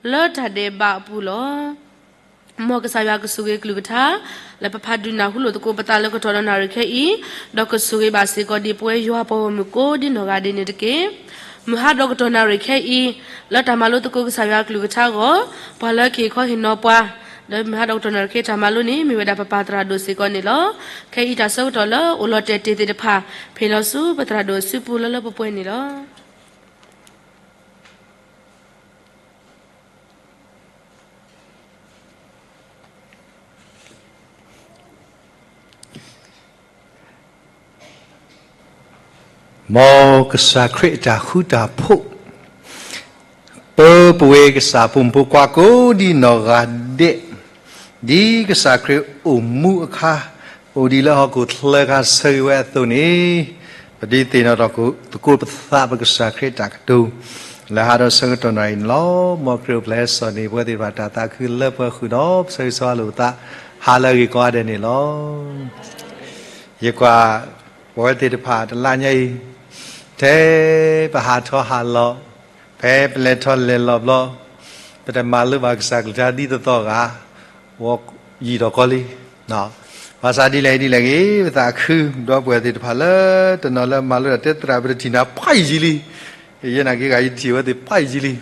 လၢတၢ်ဒဲးဘးအပူၤလီၤ. မ်ကစၢ်ယွၤကဆိၣ်ဂ့ၤအကလုၢ်ကထါ လၢပဖးဒုးနၢ်ဟူလိာ်သကိးပသးလၢကတီၢ်ဒီးနၣ်ရံၣ်ခဲအံၤ, ဒီးကဆိၣ်ဂ့ၤဘၣ်စ့ၢ်ကီးဒ်ပဝဲယွၤပှၤဂီၢ်မုၢ်ကိးဒ်နီၢ်ဂၤဒဲးန့ၣ်တက့ၢ်. မုၢ်ဟါဒီးကတီၢ်နၣ်ရံၣ်ခဲအံၤ, လၢတၢ်မၤလိသကိးကစၢ်ယွၤအကလုၢ်ကထါအဂီၢ်, ပှၤလၢကဟ့ၣ်ခီဟ့ၣ်နီၤပှၤ, ဒီးမုၢ်ဟါဒီးကတီၢ်နၣ်ရံၣ်ခဲအံၤတၢ်မၤလိန့ၣ် မ့ၢ်ဝဲဒၣ်ပပၢ်သရၣ်ဒိၣ်စ့ၢ်ကီးန့ၣ်လီၤ. ခဲအံၤတၢ်ဆၢကတီၢ်လၢအိၣ်လီၤတဲာ်တ့ၢ်သ့ၣ်တဖၣ် ဖ့ၣ်လီၤဆူပသရၣ်ဒိၣ်အစုပူၤလၢလၢပှဲၤပှဲၤန့ၣ်လီၤ. မ်ကစၢ်ခရံာ်အတၢ်ဃူတၢ်ဖိး ပၢပဝဲကစၢ်ပိာ်မုၣ်ဖိခွါကိးဒ်နီၢ်ဂၤဒဲး, ဒ်ကစၢ်ခရံာ်အိၣ်မူအခါ, အိၣ်ဒံးလၢဟီၣ်ခိၣ်ချၢအခါဆၢဂ့ၤဝဲအသိးန့ၣ်, ပဒုးသ့ၣ်နီၣ်ထီၣ်သကိးပသးပကစၢ်ခရံာ်အတၢ်ကတိၤ လၢဟါဒီးဆၢကတီၢ်နၣ်ရံၣ်န့ၣ်လီၤ. မ်ခရံာ်အိၣ်ဖျဲၣ်စီၣ်န့ၣ် ပဝဲသ့ၣ်တဖၣ်တၢ်သးခုလၢပှဲၤဃုာ်ဒီး ပဆၢဂ့ၤဆၢဝါလိာ်ပသး ဟါလၢအဂ့ၤကိးဂၤဒဲးန့ၣ်လီၤ. ယကွၢ် ပဝဲသ့ၣ်တဖၣ်တလါညါအံၤ ထဲပဟးထီၣ်ဟးလီၤ, ဖဲပလဲၤထီၣ်လဲၤလီၤဘျီ, ပတမၤလိဘၣ်ကစၢ်ကလုၢ်ကထါဒ်သိးသိးဂၤ, ဝီယံာ်ဒီးကီလံ. ဘၣ်ဆၣ်ဒ်လဲၣ်ဒ်လဲၣ်ဂ့ၤ ပသးခုဒီးပဝဲသ့ၣ်တဖၣ်လၢတနီၤလၢမၤလိတၢ်တဲသရၣ် ပတထံၣ်နၤပှၤယံာ်လံ, ယဲနာ်က့ဂၤ ယတထံၣ်ဝဲသ့ၣ်ပှၤယံာ်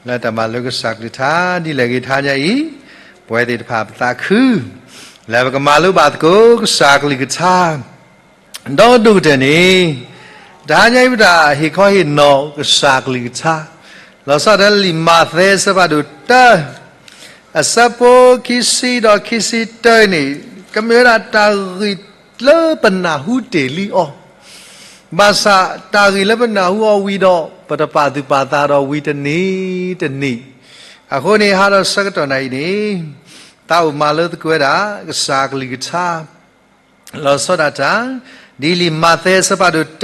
လံ, လၢတၢ်မၤလိကစၢ်ကလုၢ်ကထါဒ်လဲၣ်ဂ့ၤ တဟါညါအံၤ, ပဝဲသ့ၣ်တဖၣ်ပသးခု လၢပကမၤလိဘၣ်သကိးကစၢ်ကလုၢ်ကထါ ဒီးဒိၣ်ကတၢၢ်န့ၣ်, တဟါညါအံၤပတၢ်ဟ့ၣ်ခီဟ့ၣ်နီၤကစၢ်ကလုၢ်ကထါ လီၤဆီဒၣ်တၢ်လၢလံာ်မးသဲအဆၢဖးဒိၣ်တၢ အဆၢဖိခံဆံဒီးခံဆံတၢန့ၣ်, ကမ့ၢ်ဝဲဒၣ်တၢ်ဂ့ၢ်လၢပနၢ်ဟူတ့ၢ်လံအီၤ, ဘၣ်ဆၣ်တၢ်ဂ့ၢ်လၢပနၢ်ဟူအီၤဝံၤဒီး ပတပာ်သူၣ်ပာ်သးဒီးဝံၤတနံၤတနံၤ, အဃိန့ၣ် ဟါဒီးဆၢကတီၢ်နၣ်ရံၣ်န့ၣ်, သးအိၣ်မၤလိသကိးဝဲဒၣ် ကစၢ်ကလုၢ်ကထါ လီၤဆီဒၣ်တၢ် ဒ်လံာ်မးသဲအဆၢဖးဒိၣ်တၢ